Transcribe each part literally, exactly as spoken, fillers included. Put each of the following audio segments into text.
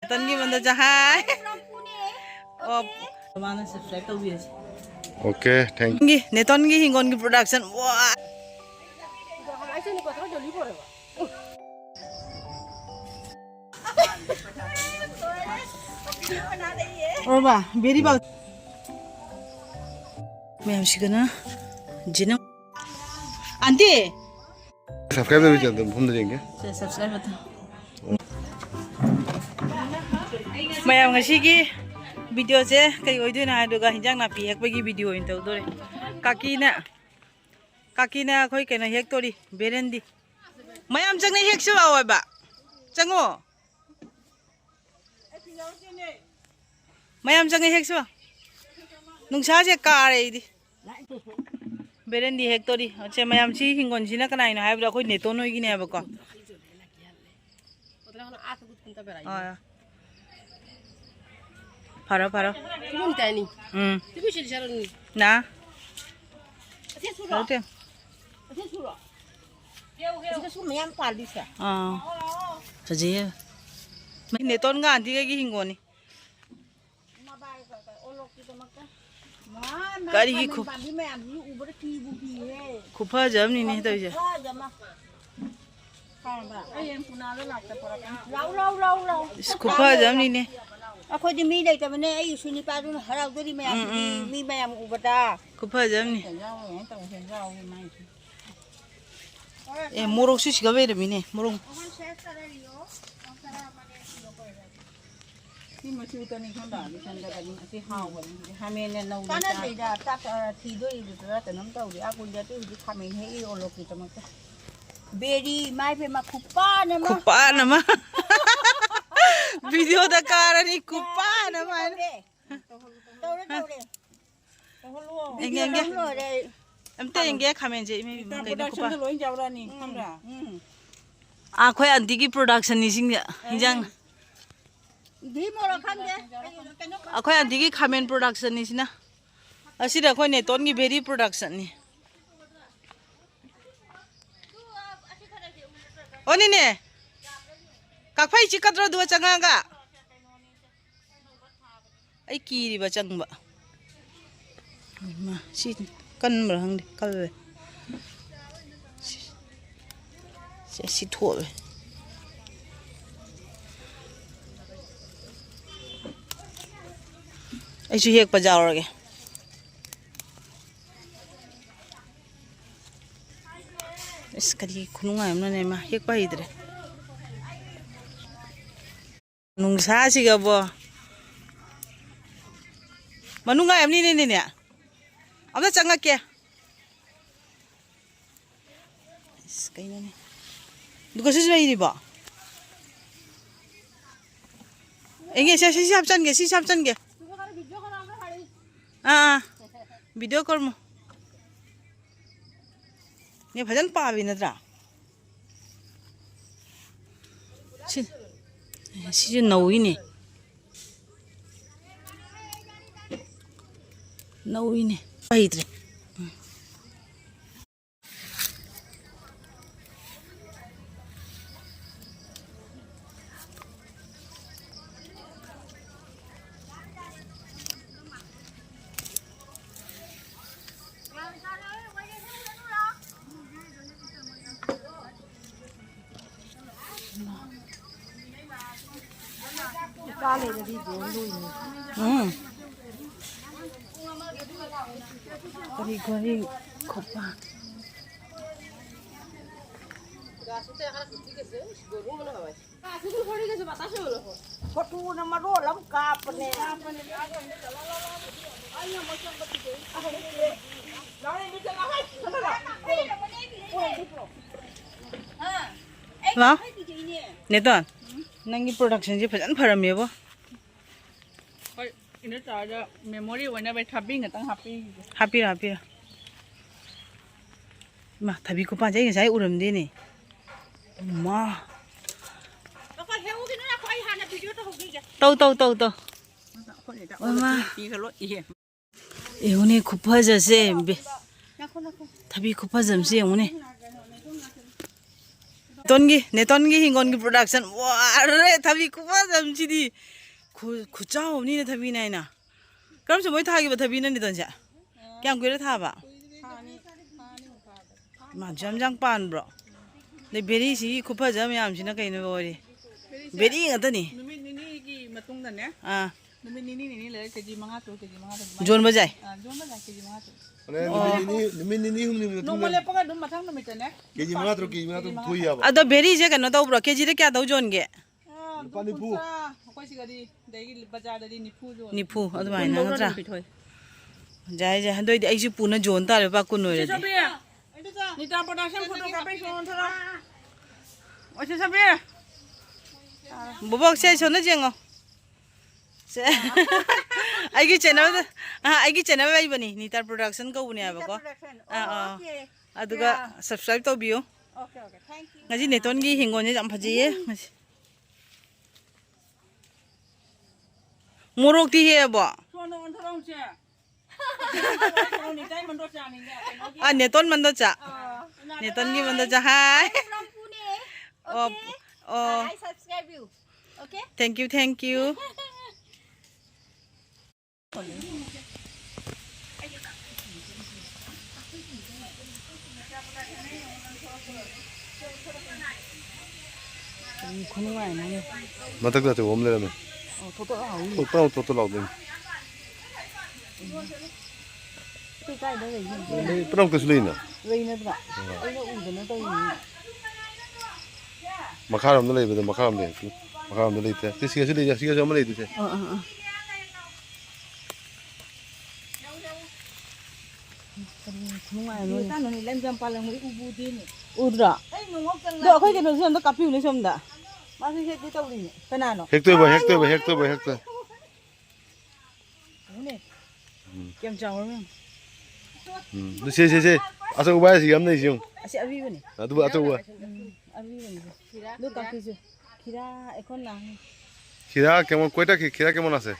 ꯅꯦꯇꯣꯟꯒꯤ ꯃꯟꯗ ꯆꯍꯥꯏ꯫ ꯑꯣ꯫ ꯃꯥꯅ subscribe ꯇꯧꯕꯤꯔꯁꯤ꯫ Okay, thank you. ꯅꯦꯇꯣꯟꯒꯤ, ꯅꯦꯇꯣꯟꯒꯤ ꯍꯤꯡꯒꯣꯜꯒꯤ production꯫ ꯋꯥ꯫ ꯑꯣꯔꯕ, very bad꯫ ꯃꯌꯥꯝꯁꯤꯒꯅ ꯖꯤꯅ꯫ ꯑꯟꯇꯤ꯫ Subscribe ꯇꯧꯕꯤꯌꯨ, ꯑꯗꯨꯝ ꯃꯐꯝꯗ ꯌꯦꯡꯒꯦ꯫ ꯁꯦ, subscribe button꯫ ꯃꯌꯥꯝ, ꯉꯁꯤꯒꯤ videoꯁꯦ ꯀꯩ ꯑꯣꯏꯗꯣꯏꯅꯣ ꯍꯥꯏꯗꯨꯒ ꯍꯤꯟꯖꯥꯡ ꯅꯥꯄꯤ ꯍꯦꯛꯄꯒꯤ video ꯑꯣꯏꯅ ꯇꯧꯗꯣꯔꯦ꯫ ꯀꯥꯀꯤꯅ, ꯀꯥꯀꯤꯅ ꯑꯩꯈꯣꯏ ꯀꯩꯅꯣ ꯍꯦꯛꯇꯣꯔꯤ, ꯕꯦꯔꯦꯟꯗꯤ꯫ ꯃꯌꯥꯝ ꯆꯪꯅ ꯍꯦꯛꯁꯤ ꯂꯥꯛꯑꯣ ꯍꯥꯏꯕ꯫ ꯆꯪꯉꯣ꯫ ꯃꯌꯥꯝ ꯆꯪꯉꯦ ꯍꯦꯛꯁꯨ꯫ ꯅꯨꯡꯁꯥꯁꯦ ꯀꯥꯔꯦ ꯑꯩꯗꯤ꯫ ꯕꯦꯔꯦꯟꯗꯤ ꯍꯦꯛꯇꯣꯔꯤ꯫ ꯁꯦ ꯃꯌꯥꯝ, ꯁꯤ ꯍꯤꯡꯒꯣꯜꯁꯤꯅ ꯀꯅꯥꯏꯅꯣ ꯍꯥꯏꯕꯗꯣ ꯑꯩꯈꯣꯏ ꯅꯦꯇꯣꯟ ꯍꯣꯏꯒꯤꯅꯦꯕꯀꯣ꯫ ꯑꯥ꯫ ꯐꯔꯣ, ꯐꯔꯣ꯫ ꯎꯝ꯫ ꯅꯥ꯫ ꯂꯧꯇꯦ꯫ ꯑꯥ꯫ ꯐꯖꯩꯌꯦ꯫ ꯅꯦꯇꯣꯟ ꯒꯥꯟꯙꯤꯒꯤ ꯍꯤꯡꯒꯣꯜꯅꯤ꯫ ꯀꯔꯤꯒꯤ ꯈꯨ-, ꯈꯨꯐꯖ ꯑꯃꯅꯤꯅꯦ ꯇꯧꯔꯤꯁꯦ꯫ ꯂꯥꯎ, ꯂꯥꯎ, ꯂꯥꯎ, ꯂꯥꯎ꯫ ꯏꯁ, ꯈꯨꯐꯖ ꯑꯃꯅꯤꯅꯦ꯫ ꯑꯩꯈꯣꯏꯗꯤ ꯃꯤ ꯂꯩꯇꯕꯅꯦ, ꯑꯩ ꯏꯁꯨ ꯅꯨꯄꯥꯗꯨꯅ ꯍꯔꯥꯎꯗꯣꯔꯤ ꯃꯌꯥꯝꯁꯤꯗꯤ, ꯎꯝ, ꯎꯝ꯫ ꯃꯤ ꯃꯌꯥꯝ ꯎꯕꯗ꯫ ꯈꯨꯐꯖ ꯑꯃꯅꯤ꯫ ꯑꯦ, ꯃꯣꯔꯣꯛꯁꯨ ꯁꯤꯒ ꯂꯩꯔꯝꯃꯤꯅꯦ, ꯃꯣꯔꯣꯛ꯫ ꯁꯤ ꯃꯆꯨꯗꯅꯤ ꯈꯪꯗ, ꯂꯤꯁꯟꯒꯗꯕꯅꯤ꯫ ꯑꯁꯤ ꯍꯥꯎꯕꯅꯤ꯫ ꯈꯥꯃꯦꯟꯅ ꯅꯧꯅ ꯆꯥ-, ꯀꯥꯟꯅꯗꯦꯗ, ꯆꯥꯛ, ꯑ, ꯊꯤꯗꯣꯔꯤꯕꯗꯨꯗ ꯀꯩꯅꯣꯝ ꯇꯧꯔꯤ꯫ ꯑꯥ ꯀꯨꯟꯗ ꯑꯇꯩ ꯍꯧꯖꯤꯛ ꯈꯥꯃꯦꯟ ꯍꯦꯛꯏ ꯑꯣꯂꯣꯛꯀꯤꯗꯃꯛꯇ꯫ ꯕꯦꯔꯤ, ꯏꯃꯥ ꯏꯕꯦꯝꯃ, ꯈꯨꯄꯥꯟ ꯑꯃ꯫ ꯈꯨꯄꯥꯟ ꯑꯃ꯫ Videoꯗ ꯀꯥꯔꯅꯤ, ꯈꯨꯄꯥꯟ ꯑꯃ ꯍꯥꯏꯅ꯫ ꯇꯧꯔꯦ, ꯇꯧꯔꯦ꯫ ꯌꯦꯡꯒꯦ, ꯌꯦꯡꯒꯦ꯫ ꯂꯣꯏꯔꯦ ꯑꯩ꯫ ꯑꯝꯇ ꯌꯦꯡꯒꯦ, ꯈꯥꯃꯦꯟꯁꯦ, ꯏꯃꯩ, ꯏꯃꯩ, ꯀꯩꯅꯣ, production ꯈꯨꯄꯥ-, ꯂꯣꯏ ꯌꯥꯎꯔꯛꯑꯅꯤ, ꯎꯝ, ꯈꯪꯕ꯭ꯔꯥ? ꯎꯝ꯫ ꯑꯥ, ꯑꯩꯈꯣꯏ ꯑꯟꯇꯤꯒꯤ productionꯅꯤ ꯁꯤꯡꯁꯦ, ꯍꯤꯟꯖꯥꯡ꯫ ꯗꯤ ꯃꯣꯔꯣꯛ ꯈꯪꯗꯦ꯫ ꯑꯩ ꯀꯩꯅꯣ ꯑꯩꯈꯣꯏ ꯑꯟꯇꯤꯒꯤ ꯈꯥꯃꯦꯟ productionꯅꯤ ꯁꯤꯅ꯫ ꯑꯁꯤꯗ ꯑꯩꯈꯣꯏ ꯅꯦꯇꯣꯟꯒꯤ ꯕꯦꯔꯤ productionꯅꯤ꯫ ꯑꯣꯅꯤꯅꯦ꯫ ꯀꯛꯐꯩ ꯆꯤꯛꯀꯗ꯭ꯔꯣ ꯑꯗꯨꯒ ꯆꯪꯉꯛꯑꯒ? ꯑꯩ ꯀꯤꯔꯤꯕ ꯆꯪꯕ꯫ ꯏꯃꯥ, ꯁꯤ ꯀꯟꯕ꯭ꯔꯥ ꯈꯪꯗꯦ, ꯀꯜꯂꯦ꯫ ꯁꯤ, ꯁꯤ, ꯁꯤ ꯊꯣꯛꯑꯦ꯫ ꯑꯩꯁꯨ ꯍꯦꯛꯄ ꯌꯥꯎꯔꯒꯦ꯫ ꯑꯁ, ꯀꯔꯤ ꯈꯨꯅꯨꯡꯉꯥꯏ ꯑꯃꯅꯅꯦ, ꯃꯥ ꯍꯦꯛꯄ ꯍꯩꯇ꯭ꯔꯦ꯫ ꯅꯨꯡꯁꯥꯁꯤꯒꯕꯣ꯫ ꯃꯅꯨꯡ ꯉꯥꯏ ꯑꯃꯅꯤꯅꯦ, ꯅꯦꯅꯦ꯫ ꯑꯝꯇ ꯆꯪꯉꯛꯀꯦ꯫ ꯑꯁ, ꯀꯩꯅꯣꯅꯦ? ꯑꯗꯨꯒ ꯁꯤꯁꯨ ꯂꯩꯔꯤꯕꯣ? ꯑꯦꯡꯒꯦ, ꯁꯦ, ꯁꯤꯁꯦ ꯍꯥꯞꯆꯟꯒꯦ, ꯁꯤꯁꯦ ꯍꯥꯞꯆꯟꯒꯦ꯫ ꯑꯥ, ꯑꯥ꯫ ꯚꯤꯗꯤꯑꯣ ꯀꯣꯜꯃꯨ꯫ ꯅꯦ, ꯐꯖꯅ ꯄꯥꯕꯤ ꯅꯠꯇ꯭ꯔꯥ? ꯁꯤ, ꯁꯤꯁꯨ ꯅꯧꯋꯤꯅꯦ꯫ ꯅꯧꯋꯤꯅꯦ꯫ ꯍꯩꯇ꯭ꯔꯦ꯫ ꯏꯆꯥ ꯂꯩꯔꯗꯤ ꯌꯣꯜꯂꯣꯏꯅꯦ꯫ ꯎꯝ꯫ ꯀꯔꯤ ꯀꯔꯤ ꯈꯨꯄꯥ꯫ ꯐꯣꯇꯣꯅ ꯃꯔꯣꯜ ꯑꯃ ꯀꯥꯞꯄꯅꯦ꯫ ꯍꯜꯂꯣ꯫ ꯅꯦꯇꯣꯟ, ꯅꯪꯒꯤ productionꯁꯦ ꯐꯖꯅ ꯐꯔꯝꯃꯦꯕꯣ꯫ ꯍꯣꯏ, ꯏꯟꯗꯣꯆꯥꯗ memory ꯑꯣꯏꯅꯕ ꯊꯥꯕꯤ ꯉꯥꯛꯇꯪ ꯍꯥꯞꯄꯤꯒꯦ꯫ ꯍꯥꯞꯄꯤꯔꯣ, ꯍꯥꯞꯄꯤꯔꯣ꯫ ꯏꯃꯥ, ꯊꯕꯤ ꯈꯨꯄꯥꯟꯁꯦ ꯑꯩ ꯉꯁꯥꯏ ꯎꯔꯝꯗꯦꯅꯦ꯫ ꯏꯃꯥ꯫ ꯑꯩꯈꯣꯏ ꯍꯦꯛꯎꯈꯤꯅꯨ, ꯉꯥꯏꯈꯣ, ꯑꯩ ꯍꯥꯟꯅ video ꯇꯧꯍꯧꯈꯤꯒꯦ꯫ ꯇꯧ, ꯇꯧ, ꯇꯧ, ꯇꯧ꯫ ꯑꯩꯈꯣꯏꯅ ꯏꯃꯥ꯫ ꯄꯤꯈ꯭ꯔꯣ, ꯏꯍꯦ꯫ ꯌꯦꯡꯉꯨꯅꯦ, ꯈꯨꯐꯖꯁꯦ꯫ ꯕꯦ-, ꯉꯥꯏꯈꯣ, ꯉꯥꯏꯈꯣ꯫ ꯊꯕꯤ ꯈꯨꯐꯖ ꯑꯃꯁꯦ ꯌꯦꯡꯉꯨꯅꯦ꯫ ꯅꯦꯇꯣꯟꯒꯤ, ꯅꯦꯇꯣꯟꯒꯤ ꯍꯤꯡꯒꯣꯜꯒꯤ production꯫ ꯋꯥꯔꯦ, ꯊꯕꯤ ꯈꯨꯐꯖ ꯑꯃꯁꯤꯗꯤ꯫ ꯈꯨ- ꯈꯨꯆꯥꯎ ꯑꯃꯅꯤꯅꯦ ꯊꯕꯤꯅꯦ ꯍꯥꯏꯅ꯫ ꯀꯔꯝ ꯆꯨꯝꯕꯩ ꯊꯥꯈꯤꯕ ꯊꯕꯤꯅꯅꯤ ꯗꯣꯟꯁꯦ? ꯀꯌꯥꯝ ꯀꯨꯏꯔꯦ ꯊꯥꯕ? ꯃꯥ ꯌꯥꯝ ꯌꯥꯝ ꯄꯥꯟꯕ꯭ꯔꯣ? ꯑꯗꯩ ꯕꯦꯔꯤꯁꯤꯒꯤ ꯈꯨꯐꯖ ꯃꯌꯥꯝꯁꯤꯅ ꯀꯩꯅꯣ ꯑꯣꯏꯔꯤ? ꯕꯦꯔꯤ ꯉꯥꯛꯇꯅꯤ꯫ ꯅꯨꯃꯤꯠ ꯅꯤꯅꯤꯒꯤ ꯃꯇꯨꯡꯗꯅꯦ꯫ ꯑꯥ꯫ ꯅꯨꯃꯤꯠ ꯅꯤꯅꯤ ꯅꯤꯅꯤ ꯂꯩꯔ ꯀꯦꯖꯤ ꯃꯉꯥ ꯇꯔꯨꯛ, ꯀꯦꯖꯤ ꯃꯉꯥ ꯇꯔꯨꯛ ꯑꯗꯨꯃꯥꯏꯅ꯫ ꯌꯣꯟꯕ ꯌꯥꯏ? ꯑꯥ, ꯌꯣꯟꯕ ꯌꯥꯏ, ꯀꯦꯖꯤ ꯃꯉꯥ ꯇꯔꯨꯛ꯫ ꯑꯗꯨꯅ ꯑꯣ꯫ ꯅꯨꯃꯤꯠ ꯅꯤꯅꯤ, ꯅꯨꯃꯤꯠ ꯅꯤꯅꯤ ꯍꯨꯝꯅꯤ ꯃꯇꯨꯡꯗ ꯅꯣꯡꯃ ꯂꯦꯞꯄꯒ ꯑꯗꯨꯝ ꯃꯊꯪ ꯅꯨꯃꯤꯠꯇꯅꯦ꯫ ꯀꯦꯖꯤ ꯃꯉꯥ ꯇꯔꯨꯛ, ꯀꯦꯖꯤ ꯃꯉꯥ ꯇꯔꯨꯛ ꯊꯣꯛꯏ ꯌꯥꯕ꯫ ꯑꯗꯣ ꯕꯦꯔꯤꯁꯦ ꯀꯩꯅꯣ ꯇꯧꯕ꯭ꯔꯣ? ꯀꯦꯖꯤꯗ ꯀꯌꯥ ꯇꯧ ꯌꯣꯟꯒꯦ? ꯑꯥ, ꯂꯨꯄꯥ ꯑꯗꯨꯝ ꯅꯤꯐꯨ꯫ ꯀꯨꯟꯊ꯭ꯔꯥ, ꯑꯩꯈꯣꯏ ꯁꯤꯗꯗꯤ, ꯑꯗꯒꯤ ꯕꯖꯥꯔꯗꯗꯤ ꯅꯤꯐꯨ ꯌꯣꯜꯂꯦ꯫ ꯅꯤꯐꯨ ꯑꯗꯨꯃꯥꯏꯅ ꯀꯨꯟꯐꯧ ꯅꯠꯇ꯭ꯔꯥ? ꯑꯗꯨꯝ ꯄꯤꯊꯣꯛꯑꯦ꯫ ꯌꯥꯏ, ꯌꯥꯏ꯫ ꯑꯗꯨ ꯑꯣꯏꯗꯤ ꯑꯩꯁꯨ ꯄꯨꯅ ꯌꯣꯟ ꯇꯥꯔꯦ, ꯂꯨꯄꯥ ꯀꯨꯟ ꯏꯆꯦ ꯑꯣꯏꯔꯗꯤ꯫ ꯁꯣꯐꯤꯌꯥ, ꯅꯤꯇꯥ ꯄ꯭ꯔꯣꯗꯛꯁꯟ ꯐꯣꯇꯣ ꯀꯥꯞꯄꯩ ꯁꯣ ꯑꯣꯟꯊꯣꯔꯛꯑꯣ꯫ ꯑꯣ, ꯏꯆꯦ ꯁꯣꯐꯤꯌꯥ꯫ ꯕꯣꯕꯣꯛ, ꯁꯦ, ꯁꯣꯝꯗ ꯌꯦꯡꯉꯣ꯫ ꯁꯦ꯫ ꯑꯩꯒꯤ ꯆꯦꯅꯦꯜꯗ, ꯑ, ꯑꯩꯒꯤ ꯆꯦꯅꯦꯜ ꯂꯩꯕꯅꯤ, ꯅꯤꯇꯥ ꯄ꯭ꯔꯣꯗꯛꯁꯟ ꯀꯧꯕꯅꯦ ꯍꯥꯏꯕꯀꯣ꯫ ꯅꯤꯇꯥ ꯄ꯭ꯔꯣꯗꯛꯁꯟ꯫ ꯑꯥ, ꯑꯣ, ꯑꯥ꯫ ꯑꯣꯀꯦ꯫ ꯑꯗꯨꯒ ꯌꯥ꯫ ꯁꯕꯁꯀ꯭ꯔꯥꯏꯕ ꯇꯧꯕꯤꯌꯨ꯫ Okay, okay, thank you. ꯉꯁꯤ ꯅꯦꯇꯣꯟꯒꯤ ꯍꯤꯡꯒꯣꯜꯁꯦ ꯌꯥꯝ ꯐꯖꯩꯌꯦ꯫ ꯉꯁꯤ ꯃꯣꯔꯣꯛꯇꯤ ꯍꯦꯛꯑꯕꯣ? ꯁꯣꯝꯗ ꯑꯣꯟꯊꯣꯔꯛꯎꯁꯦ꯫ ꯑꯥ, ꯅꯦꯇꯣꯟ ꯃꯟꯗꯣꯆꯥ꯫ ꯑꯥ, ꯅꯦꯇꯣꯟꯒꯤ ꯃꯟꯗꯣꯆꯥ꯫ ꯍꯥꯏ꯫ ꯑꯣ, ꯑꯣꯀꯦ? ꯑꯣ꯫ I subscribe you. Okay? Thank you, thank you. ꯈꯨꯅꯨꯡꯉꯥꯏ ꯑꯃꯅꯤ꯫ ꯃꯊꯛꯇ ꯑꯆꯧꯕ ꯑꯃ ꯂꯩꯔꯝꯃꯦ꯫ ꯑꯣ, ꯊꯣꯠ ꯊꯣꯠ ꯂꯥꯎꯍꯧꯔꯤ꯫ ꯊꯣꯠ ꯊꯣꯠ ꯊꯣꯠ ꯂꯥꯎꯗꯣꯏꯅꯤ꯫ ꯁꯤ ꯀꯥꯏꯗ ꯂꯩꯒꯦ? ꯂꯩ, ꯄꯨꯝꯅꯃꯛꯇꯁꯨ ꯂꯩꯅ꯫ ꯂꯩꯅꯗ꯭ꯔꯥ? ꯑꯥ꯫ ꯑꯩꯅ ꯎꯗꯅ ꯇꯧꯔꯤꯅꯤ꯫ ꯃꯈꯥꯔꯣꯝꯗ ꯂꯩꯕꯗꯣ, ꯃꯈꯥꯔꯣꯝꯗ ꯂꯩ꯫ ꯃꯈꯥꯔꯣꯝꯗ ꯂꯩꯇꯦ꯫ ꯁꯤ, ꯁꯤꯒꯁꯨ ꯂꯩ, ꯁꯤꯒꯁꯨ ꯑꯃ ꯂꯩꯗꯨꯁꯦ꯫ ꯑꯥ, ꯑꯥ, ꯑꯥ꯫ ꯀꯔꯤ ꯈꯨꯅꯨꯡꯉꯥꯏꯅꯣ? ꯎꯗ꯭ꯔꯣ? ꯑꯗꯣ ꯑꯩꯈꯣꯏ ꯀꯩꯅꯣꯁꯨ ꯑꯝꯇ ꯀꯥꯞꯄꯤꯌꯨꯅꯦ ꯁꯣꯝꯗ꯫ ꯃꯥꯁꯨ ꯍꯦꯛꯀꯦ ꯇꯧꯔꯤꯅꯦ꯫ ꯀꯅꯥꯅꯣ? ꯍꯦꯛꯇꯣꯏꯕ, ꯍꯦꯛꯇꯣꯏꯕ, ꯍꯦꯛꯇꯣꯏꯕ, ꯍꯦꯛꯇꯣꯏꯕ꯫ ꯎꯅꯦ꯫ ꯎꯝ꯫ ꯀꯌꯥꯝ ꯆꯥꯎꯔꯕ ꯌꯦꯡꯉꯨ꯫ ꯎꯝ꯫ ꯁꯦ, ꯁꯦ, ꯁꯦ꯫ ꯑꯆꯧꯕ ꯍꯥꯏꯁꯤ ꯌꯥꯝ ꯂꯩꯁꯤ ꯌꯦꯡꯉꯨ꯫ ꯑꯁꯤ ꯑꯔꯤꯕꯅꯤ꯫ ꯑꯗꯨꯕꯨ ꯑꯆꯧꯕ꯫ ꯎꯝ, ꯑꯔꯤꯕꯅꯤ꯫ ꯑꯗꯨ ꯀꯥꯛꯄꯤꯁꯨ꯫ খিরা এখন না। খিরা কেমন, কয়টা খি-, খিরা কেমন আছে?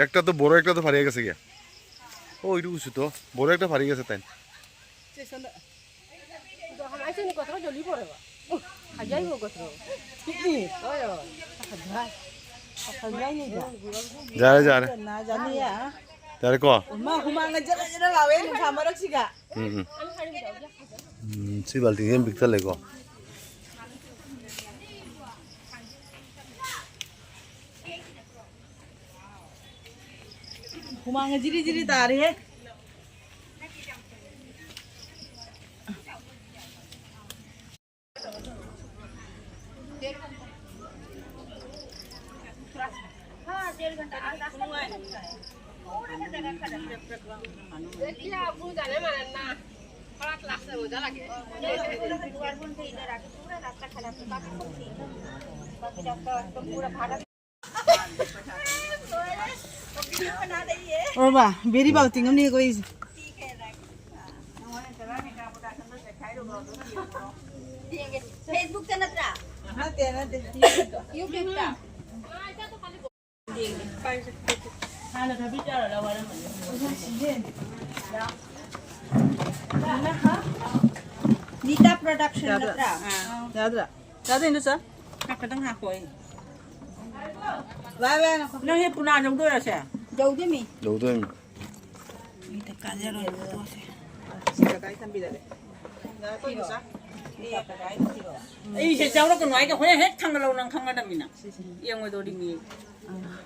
একটা তো বড়, একটা তো ফারিয়ে গেছে গিয়া। ও, ওইটুকু তো। বড় একটা ফারিয়ে গেছে তাই। চেষ্টা না। তো আমার আইসে নি কত জ্বলি পড়ে বা। ও, খাইয়াই ও কত। ঠিক নি? ওই, ওই। ꯌꯥꯔꯦ, ꯌꯥꯔꯦ꯫ ꯌꯥꯔꯦꯀꯣ? ꯏꯃꯥ, ꯍꯨꯃꯥꯡꯅ ꯖꯔ ꯖꯔ ꯂꯥꯎꯋꯦ, ꯅꯨꯡꯁꯥ ꯃꯔꯛꯁꯤꯒ꯫ ꯎꯝ, ꯎꯝ꯫ ꯎꯝ, ꯁꯤ ꯕꯥꯜꯇꯤꯟꯁꯦ ꯌꯥꯝ ꯄꯤꯛꯊꯜꯂꯦꯀꯣ꯫ ꯍꯨꯃꯥꯡꯒ ꯖꯤꯔꯤ ꯖꯤꯔꯤ ꯇꯥꯔꯦꯍꯦ꯫ ꯑꯣ ꯕꯥ, ꯕꯦꯔꯤ ꯕꯥꯜꯇꯤꯡ ꯑꯃꯅꯦꯀꯣ ꯑꯩꯁꯦ꯫ ꯐꯦꯁꯕꯨꯛꯇ ꯅꯠꯇ꯭ꯔꯥ? ꯅꯠꯇꯦ, ꯅꯠꯇꯦ꯫ ꯌꯨꯇ꯭ꯌꯨꯕꯇ꯫ ꯅꯤꯇꯥ ꯄ꯭ꯔꯣꯗꯛꯁꯟ ꯌꯥꯗ꯭ꯔꯥ? ꯅꯠꯇ꯭ꯔꯥ? ꯌꯥꯗ꯭ꯔꯥ? ꯌꯥꯗ꯭ꯔꯥ, ꯏꯟꯗꯣꯆꯥ? ꯈꯤꯇꯪ ꯍꯥꯞꯄꯣ ꯑꯩ꯫ ꯚꯥꯏ, ꯚꯥꯏ, ꯉꯥꯏꯈꯣ꯫ ꯅꯪ ꯍꯦꯛ ꯄꯨꯅꯥ ꯌꯧꯗꯣꯏꯔꯁꯦ? ꯌꯧꯗꯣꯏꯃꯤ꯫ ꯌꯧꯗꯣꯏꯃꯤ꯫ ꯃꯤꯗ ꯀꯥꯟꯅꯔꯣꯏꯕ ꯄꯣꯠꯁꯦ꯫ ꯁꯤ ꯀꯗꯥꯏ ꯊꯝꯕꯤꯔꯒꯦ? ꯁꯤꯔꯣ? ꯁꯤ ꯀꯗꯥꯏ ꯊꯝꯕꯤꯔꯣ? ꯑꯩꯁꯦ ꯌꯥꯎꯔꯛꯀꯅꯨ ꯍꯥꯏꯗꯤ ꯍꯣꯔꯦꯟ ꯍꯦꯛ ꯊꯥꯡꯒꯠꯂꯛꯑꯣ, ꯅꯪ ꯈꯪꯒꯗꯕꯅꯤꯅ꯫ ꯁꯤ, ꯁꯤ꯫ ꯌꯦꯡꯉꯣꯏꯗꯧꯔꯤꯃꯤ꯫ ꯑꯥ꯫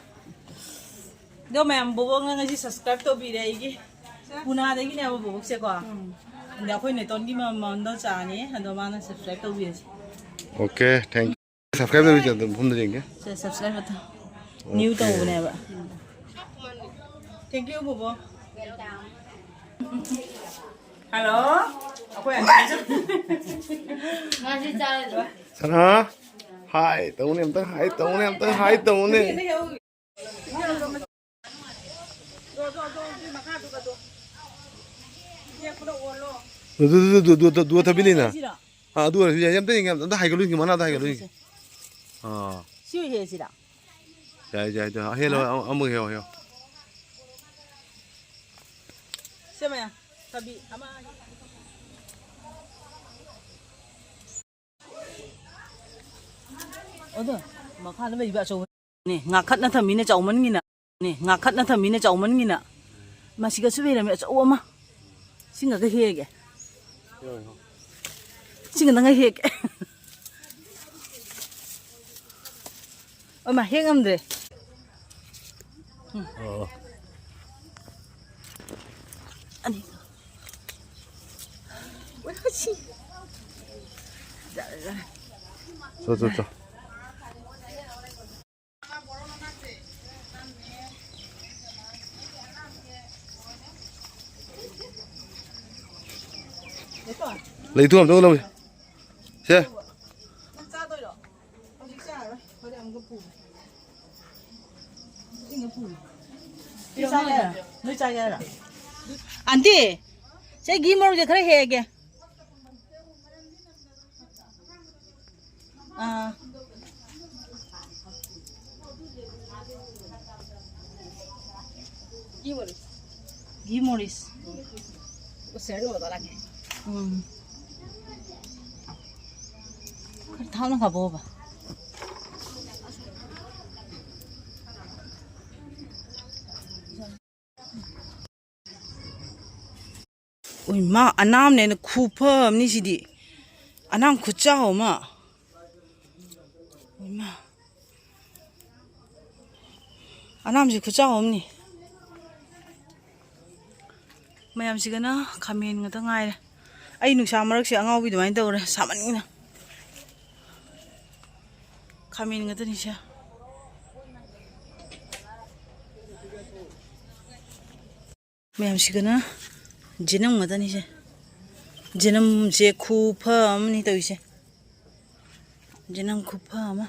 ꯑꯗꯣ ꯃꯌꯥꯝ, ꯕꯣꯕꯣꯛꯅ ꯉꯁꯤ subscribe ꯇꯧꯕꯤꯔꯦ ꯑꯩꯒꯤ꯫ ꯄꯨꯅꯥꯗꯒꯤꯅꯦꯕ ꯕꯣꯕꯣꯛꯁꯦꯀꯣ꯫ ꯎꯝ꯫ ꯑꯗ ꯑꯩꯈꯣꯏ ꯅꯦꯇꯣꯟꯒꯤ ꯃ-, ꯃꯗꯣ ꯆꯥꯅꯤ꯫ ꯑꯗꯣ ꯃꯥꯅ subscribe ꯇꯧꯕꯤꯔꯁꯤ꯫ Okay, thank you꯫ Subscribe ꯇꯧꯕꯤꯔꯁꯤ, ꯑꯗꯨꯝ ꯃꯐꯝꯗ ꯌꯦꯡꯒꯦ꯫ ꯁꯦ, subscribe ꯕꯇꯟ꯫ New okay꯫ ꯇꯧꯕꯅꯦꯕ꯫ Thank you, ꯕꯣꯕꯣꯛ꯫ Hello꯫ ꯑꯩꯈꯣꯏ ꯑꯉꯥꯡꯁꯨ꯫ ꯉꯥꯁꯤ ꯆꯥꯔꯗ꯭ꯔꯣ? ꯁꯅꯥ꯫ Hi ꯇꯧꯅꯦ ꯑꯝꯇꯪ, hi ꯇꯧꯅꯦ ꯑꯝꯇꯪ, hi ꯇꯧꯅꯦ꯫ ꯑꯗꯨ, ꯑꯗꯨ, ꯑꯗꯨ, ꯑꯗꯨ, ꯑꯗꯨ, ꯑꯗꯨ ꯊꯕꯤꯂꯤꯅ꯫ ꯁꯤꯔꯣ? ꯑꯥ, ꯑꯗꯨ ꯑꯣꯏꯔꯁꯨ ꯌꯥꯏ꯫ ꯑꯝꯇ ꯌꯦꯡꯒꯦ, ꯑꯝꯇ ꯍꯥꯏꯒꯠꯂꯨ, ꯌꯦꯡꯒꯦ, ꯃꯅꯥꯗ ꯍꯥꯏꯒꯠꯂꯨ, ꯌꯦꯡꯒꯦ꯫ ꯁꯦ, ꯁꯦ꯫ ꯑꯥ꯫ ꯁꯤ ꯑꯣꯏ ꯍꯦꯛꯁꯤꯔꯥ? ꯌꯥꯏ, ꯌꯥꯏ, ꯌꯥꯏ꯫ ꯑꯍꯦꯟꯕ ꯍꯥ? ꯑꯃ-, ꯑꯃꯒ ꯍꯦꯛꯑꯣ, ꯍꯦꯛꯑꯣ꯫ ꯁꯦ ꯃꯌꯥꯝ, ꯊꯕꯤ ꯑꯃ꯫ ꯑꯗꯣ꯫ ꯃꯈꯥꯗ ꯂꯩꯕ ꯑꯆꯧꯕ꯫ ꯅꯦ, ꯉꯥꯈꯠꯅ ꯊꯝꯃꯤꯅꯦ ꯆꯥꯎꯃꯟꯒꯤꯅ꯫ ꯅꯦ, ꯉꯥꯈꯠꯅ ꯊꯝꯃꯤꯅꯦ ꯆꯥꯎꯃꯟꯒꯤꯅ꯫ ꯃꯁꯤꯒꯁꯨ ꯂꯩꯔꯝꯃꯦ ꯑꯆꯧꯕ ꯑꯃ꯫ ꯁꯤꯡꯉꯒ ꯍꯦꯛꯑꯒꯦ꯫ ꯁꯤꯡꯒꯗꯪꯒ ꯍꯦꯛꯀꯦ꯫ ꯑꯃ ꯍꯦꯛ ꯉꯝꯗ꯭ꯔꯦ꯫ ꯎꯝ꯫ ꯑꯣ꯫ ꯑꯅꯤ꯫ ꯆꯣ, ꯆꯣ, ꯆꯣ꯫ ꯂꯩꯊꯣꯛ ꯑꯝꯇ ꯂꯧꯁꯦ꯫ ꯁꯦ꯫ ꯅꯪ ꯆꯥꯗꯣꯏꯔꯣ? ꯍꯧꯖꯤꯛ ꯆꯥꯔꯔꯣꯏ꯫ ꯍꯣꯔꯦꯟ ꯑꯃꯨꯛꯀ ꯄꯨꯒꯦ꯫ ꯏꯁꯤꯡꯒ ꯄꯨꯒꯦ꯫ ꯁꯤ ꯆꯥꯒꯦ ꯍꯥꯏꯔꯣ? ꯅꯣꯏ ꯆꯥꯒꯦ ꯍꯥꯏꯔꯣ? ꯑꯟꯇꯤ, ꯁꯦ ꯘꯤ ꯃꯣꯔꯣꯛꯁꯦ ꯈꯔ ꯍꯦꯛꯑꯒꯦ꯫ ꯑꯥ꯫ ꯘꯤ ꯃꯣꯔꯤꯁ꯫ ꯎꯁꯤꯔ ꯂꯣꯏꯕ ꯂꯥꯛꯀꯦ꯫ ꯎꯝ꯫ ꯈꯔ ꯊꯥꯎꯅ ꯀꯥꯞꯄꯛꯑꯣꯕ꯫ ꯎꯏ ꯃꯥ, ꯑꯅꯥꯝꯅꯦꯅ ꯈꯨꯐ ꯑꯃꯅꯤ ꯁꯤꯗꯤ꯫ ꯑꯅꯥꯝ ꯈꯨꯆꯥꯎ ꯑꯃ꯫ ꯎꯏ ꯃꯥ꯫ ꯑꯅꯥꯝꯁꯤ ꯈꯨꯆꯥꯎ ꯑꯃꯅꯤ꯫ ꯃꯌꯥꯝꯁꯤꯒꯅ ꯈꯥꯃꯦꯟ ꯉꯥꯛꯇ ꯉꯥꯏꯔꯦ꯫ ꯑꯩ ꯅꯨꯡꯁꯥ ꯃꯔꯛꯁꯦ ꯑꯉꯥꯎꯕꯤ ꯑꯗꯨꯃꯥꯏꯅ ꯇꯧꯔꯦ, ꯁꯥꯃꯟꯒꯤꯅ꯫ ꯈꯥꯃꯦꯟ ꯉꯥꯛꯇꯅꯤ ꯁꯦ꯫ ꯃꯌꯥꯝꯁꯤꯒꯅ ꯖꯦꯅꯝ ꯉꯥꯛꯇꯅꯤꯁꯦ꯫ ꯖꯦꯅꯝꯁꯦ ꯈꯨꯐ ꯑꯃꯅꯤ ꯇꯧꯔꯤꯁꯦ꯫ ꯖꯦꯅꯝ ꯈꯨꯐ ꯑꯃ꯫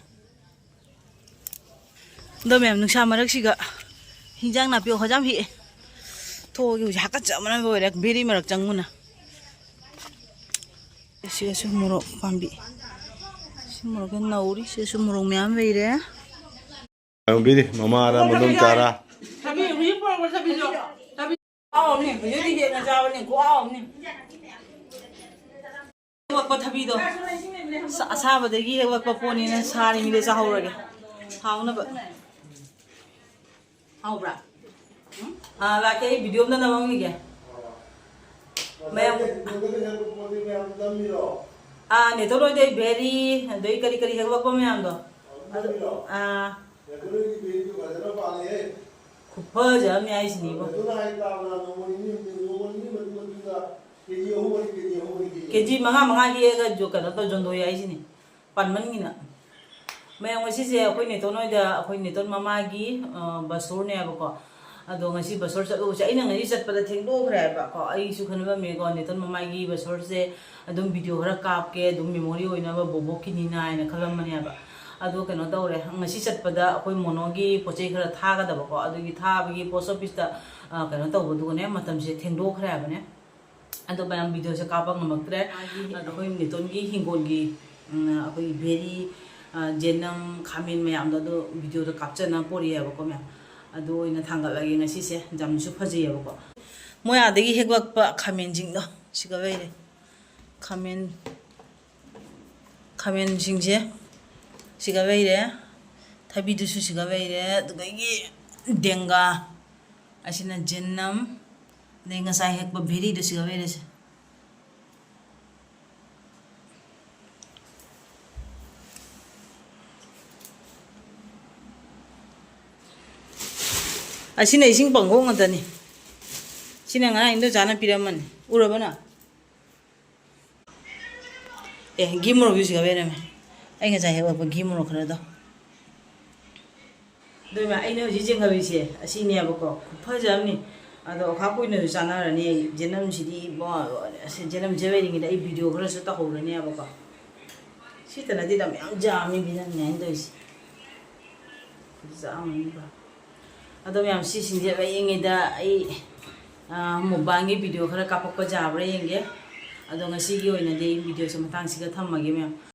ꯑꯗꯣ ꯃꯌꯥꯝ, ꯅꯨꯡꯁꯥ ꯃꯔꯛꯁꯤꯒ ꯍꯤꯟꯖꯥꯡ ꯅꯥꯄꯤ ꯍꯣꯖꯥꯝ ꯍꯦꯛꯑꯦ꯫ ꯊꯣꯛꯑꯒꯦ ꯍꯧꯖꯤꯛ, ꯍꯥꯀꯠꯆꯕꯅ ꯂꯣꯏꯔꯦ, ꯕꯦꯔꯤ ꯃꯔꯛ ꯆꯪꯉꯨꯅ꯫ ꯁꯤꯒꯁꯨ ꯃꯣꯔꯣꯛ ꯄꯥꯝꯕꯤ꯫ ꯁꯤ ꯃꯣꯔꯣꯛꯁꯦ ꯅꯧꯔꯤ꯫ ꯁꯤꯁꯨ ꯃꯣꯔꯣꯛ ꯃꯌꯥꯝ ꯂꯩꯔꯦ꯫ ꯈꯪꯕꯤꯔꯤ ꯃꯃꯥꯔ ꯃꯗꯣꯝ ꯆꯥꯔꯥ꯫ ꯊꯕꯤ, ꯍꯧꯖꯤꯛ ꯄꯨꯔꯛꯄ ꯊꯕꯤꯗꯣ꯫ ꯊꯕꯤ꯫ ꯍꯥꯎꯕꯅꯤ, ꯍꯧꯖꯤꯛꯇꯤ ꯍꯦꯛꯅ ꯆꯥꯕꯅꯤ, ꯈꯨꯍꯥꯎ ꯑꯃꯅꯤ꯫ ꯍꯦꯛꯂꯛꯄ ꯊꯕꯤꯗꯣ꯫ ꯑꯁꯥꯕꯗꯒꯤ ꯍꯦꯛꯂꯛꯄ ꯄꯣꯠꯅꯤꯅ ꯁꯥꯔꯤꯉꯩꯗ ꯆꯥꯍꯧꯔꯒꯦ꯫ ꯍꯥꯎꯅꯕ꯫ ꯍꯥꯎꯕ꯭ꯔꯥ? ꯎꯝ? ꯑꯥ, ꯂꯥꯛꯀꯦ, ꯑꯩ ꯚꯤꯗꯤꯑꯣ ꯑꯝꯇ ꯅꯝꯍꯧꯈꯤꯒꯦ꯫ ꯃꯌꯥꯝ, ꯑꯥ, ꯅꯦꯇꯣꯟ ꯍꯣꯏꯗꯩ ꯕꯦꯔꯤ, ꯑꯗꯩ ꯀꯔꯤ ꯀꯔꯤ ꯍꯦꯛꯂꯛꯄ ꯃꯌꯥꯝꯗꯣ꯫ ꯑꯗꯨ, ꯑꯥ, ꯈꯨꯐꯖ ꯑꯃꯅꯤ ꯍꯥꯏꯁꯤꯅꯤꯕꯣ꯫ ꯀꯦꯖꯤ ꯃꯉꯥ ꯃꯉꯥ ꯍꯦꯛꯑꯒ ꯖꯣ-, ꯀꯩꯅꯣ ꯇꯧ, ꯌꯣꯟꯗꯣꯛꯑꯦ ꯍꯥꯏꯁꯤꯅꯤ꯫ ꯄꯥꯟꯃꯟꯒꯤꯅ꯫ ꯃꯌꯥꯝ, ꯉꯁꯤꯁꯦ ꯑꯩꯈꯣꯏ ꯅꯦꯇꯣꯟ ꯍꯣꯏꯗ, ꯑꯩꯈꯣꯏ ꯅꯦꯇꯣꯟ ꯃꯃꯥꯒꯤ, ꯑ, ꯕꯁꯣꯔꯅꯦꯕꯀꯣ꯫ ꯑꯗꯣ ꯉꯁꯤ ꯕꯁꯣꯔ ꯆꯠꯂꯨꯕꯁꯦ, ꯑꯩꯅ ꯉꯁꯤ ꯆꯠꯄꯗ ꯊꯦꯡꯗꯣꯛꯈ꯭ꯔꯦ ꯍꯥꯏꯕꯀꯣ꯫ ꯑꯩꯁꯨ ꯈꯟꯂꯝꯃꯦꯀꯣ, ꯅꯦꯇꯣꯟ ꯃꯃꯥꯒꯤ ꯕꯁꯣꯔꯁꯦ ꯑꯗꯨꯝ ꯚꯤꯗꯤꯑꯣ ꯈꯔ ꯀꯥꯞꯀꯦ, ꯑꯗꯨꯝ ꯃꯦꯃꯣꯔꯤ ꯑꯣꯏꯅꯕ ꯕꯣꯕꯣꯛꯀꯤꯅꯤꯅ ꯍꯥꯏꯅ ꯈꯜꯂꯝꯕꯅꯦꯕ꯫ ꯑꯗꯣ ꯀꯩꯅꯣ ꯇꯧꯔꯦ, ꯉꯁꯤ ꯆꯠꯄꯗ ꯑꯩꯈꯣꯏ ꯃꯣꯅꯣꯒꯤ ꯄꯣꯠ ꯆꯩ ꯈꯔ ꯊꯥꯒꯗꯕꯀꯣ, ꯑꯗꯨꯒꯤ ꯊꯥꯕꯒꯤ ꯄꯣꯁ ꯑꯣꯐꯤꯁꯇ, ꯑ, ꯀꯩꯅꯣ ꯇꯧꯕꯗꯨꯒꯅꯦ, ꯃꯇꯝꯁꯦ ꯊꯦꯡꯗꯣꯛꯈ꯭ꯔꯦ ꯍꯥꯏꯕꯅꯦ꯫ ꯑꯗꯣ ꯃꯌꯥꯝ ꯚꯤꯗꯤꯑꯣꯁꯦ ꯀꯥꯞꯄ ꯉꯝꯃꯛꯇ꯭ꯔꯦ꯫ ꯑꯗꯣ ꯑꯩꯈꯣꯏ ꯅꯦꯇꯣꯟꯒꯤ ꯍꯤꯡꯒꯣꯜꯒꯤ, ꯎꯝ, ꯑꯩꯈꯣꯏꯒꯤ ꯕꯦꯔꯤ, ꯑ, ꯖꯦꯅꯝ, ꯈꯥꯃꯦꯟ ꯃꯌꯥꯝꯗꯣ ꯑꯗꯣ ꯚꯤꯗꯤꯑꯣꯗ ꯀꯥꯞꯆꯅꯕ ꯄꯣꯔꯛꯑꯦꯕꯀꯣ ꯃꯌꯥꯝ꯫ ꯑꯗꯣ ꯑꯣꯏꯅ ꯊꯥꯡꯒꯠꯂꯒꯦ ꯉꯁꯤꯁꯦ꯫ ꯌꯥꯝꯅꯁꯨ ꯐꯖꯩꯌꯦꯕꯀꯣ꯫ ꯃꯣꯏ ꯑꯥꯗꯒꯤ ꯍꯦꯛꯂꯛꯄ ꯈꯥꯃꯦꯟꯁꯤꯡꯗꯣ ꯁꯤꯒ ꯂꯩꯔꯦ꯫ ꯈꯥꯃꯦꯟ, ꯈꯥꯃꯦꯟꯁꯤꯡꯁꯦ ꯁꯤꯒ ꯂꯩꯔꯦ꯫ ꯊꯕꯤꯗꯨꯁꯨ ꯁꯤꯒ ꯂꯩꯔꯦ꯫ ꯑꯗꯨꯗꯒꯤ ꯗꯦꯡꯒꯥ, ꯑꯁꯤꯅ ꯖꯦꯅꯝ, ꯑꯗꯩ ꯉꯁꯥꯏ ꯍꯦꯛꯄ ꯕꯦꯔꯤꯗꯨ ꯁꯤꯒ ꯂꯩꯔꯦꯁꯦ꯫ ꯑꯁꯤꯅ ꯏꯁꯤꯡ ꯄꯪꯈꯣꯛ ꯉꯥꯛꯇꯅꯤ꯫ ꯁꯤꯅ ꯉꯔꯥꯡ ꯏꯟꯗꯣꯆꯥꯅ ꯄꯤꯔꯝꯕꯅꯤ꯫ ꯎꯔꯕ ꯅꯪ? ꯑꯦ, ꯘꯤ ꯃꯣꯔꯣꯛꯁꯨ ꯁꯤꯒ ꯂꯩꯔꯝꯃꯦ꯫ ꯑꯩ ꯉꯁꯥꯏ ꯍꯦꯛꯂꯛꯄ ꯘꯤ ꯃꯣꯔꯣꯛ ꯈꯔꯗꯣ꯫ ꯑꯗꯨ ꯏꯃꯥ, ꯑꯩꯅ ꯍꯧꯖꯤꯛ ꯌꯦꯡꯍꯜꯂꯤꯁꯦ ꯑꯁꯤꯅꯦꯕꯀꯣ, ꯈꯨꯐꯖ ꯑꯃꯅꯤ꯫ ꯑꯗꯣ ꯑꯣꯈꯥꯛ ꯀꯨꯏꯅꯁꯨ ꯆꯥꯟꯅꯔꯅꯤ꯫ ꯑꯩ ꯖꯦꯅꯝꯁꯤꯗꯤ ꯏꯕꯣ, ꯑꯁꯤ ꯖꯦꯅꯝꯁꯦ ꯂꯩꯔꯤꯉꯩꯗ ꯑꯩ ꯚꯤꯗꯤꯑꯣ ꯈꯔꯁꯨ ꯇꯧꯍꯧꯔꯅꯦꯕꯀꯣ꯫ ꯁꯤꯇ ꯅꯠꯇꯦꯗ, ꯃꯌꯥꯝ ꯌꯥꯝꯃꯤ ꯖꯦꯅꯝꯅꯦ ꯑꯩꯅ ꯇꯧꯔꯤꯁꯦ꯫ ꯈꯨꯐꯖ ꯑꯃꯅꯤꯀꯣ꯫ ꯑꯗꯣ ꯃꯌꯥꯝ, ꯁꯤꯁꯤꯡꯁꯦ ꯂꯩꯔꯤꯉꯩꯗ ꯑꯩ, ꯑꯥ, ꯃꯨꯛꯕꯥꯡꯒꯤ ꯚꯤꯗꯤꯑꯣ ꯈꯔ ꯀꯥꯞꯄꯛꯄ ꯌꯥꯕ꯭ꯔꯥ ꯌꯦꯡꯒꯦ꯫ ꯑꯗꯣ ꯉꯁꯤꯒꯤ ꯑꯣꯏꯅꯗꯤ ꯑꯩ ꯚꯤꯗꯤꯑꯣꯁꯦ ꯃꯇꯥꯡꯁꯤꯒ ꯊꯝꯃꯒꯦ ꯃꯌꯥꯝ꯫